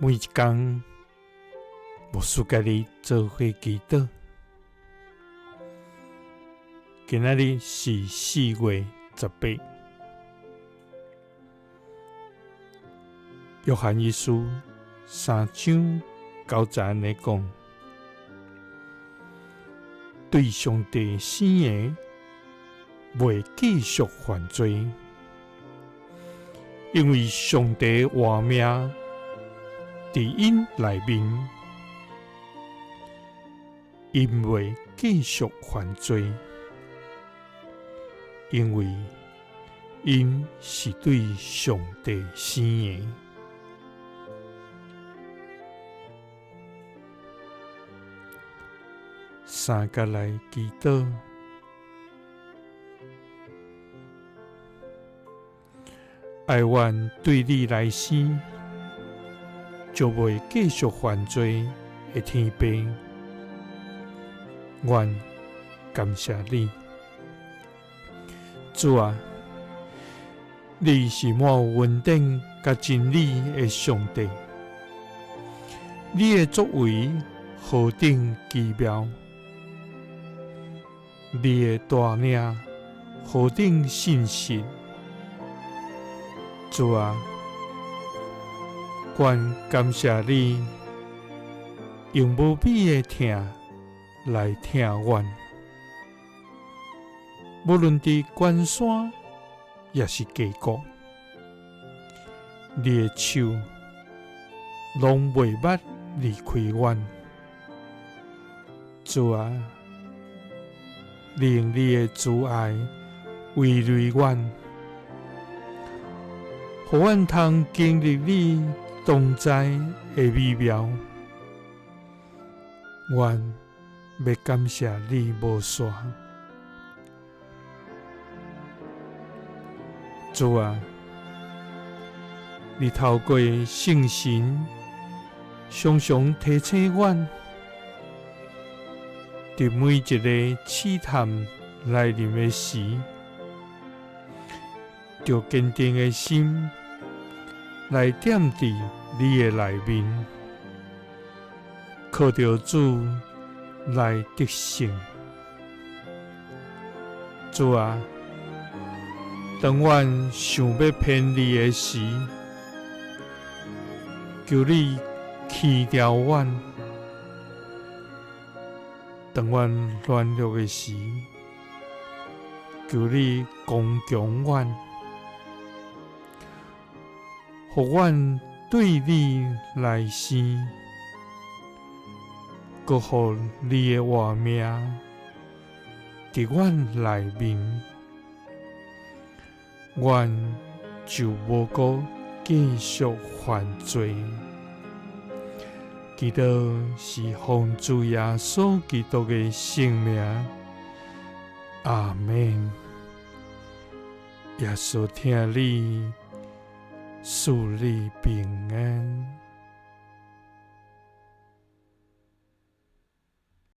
每一工，牧師佮你做伙祈禱。今仔日是4月18，約翰一書3章9節按呢講：對上帝生的，袂繼續犯罪，因為上帝活命佇𪜶內面，𪜶袂繼續犯罪，因為𪜶是對上帝生的。三佮來祈禱，哀阮對你來生，就袂繼續犯罪的天父，阮感謝你，主啊，你是滿有恩典佮真理的上帝，你的作為何等奇妙，你的帶領何等信實，主啊，阮感謝你用無比的疼來疼阮，無論佇懸山抑是低谷，你的手攏袂捌離開阮。主啊，你用你的慈愛圍圍阮，予阮通經歷你同在的美妙。阮欲感謝你無煞。主啊，你透過聖神常常提醒阮，佇每一个試探來臨的時，著堅定的心來踮佇你的內面，靠著主來得勝。主啊，當阮想欲偏離的時，求你起牢阮；當阮軟弱的時，求你剛強阮，予阮對你來生，閣予你的活命佇阮內面，阮就無閣繼續犯罪。祈禱是奉主耶穌基督的聖名，阿們。耶穌疼你，賜你平安。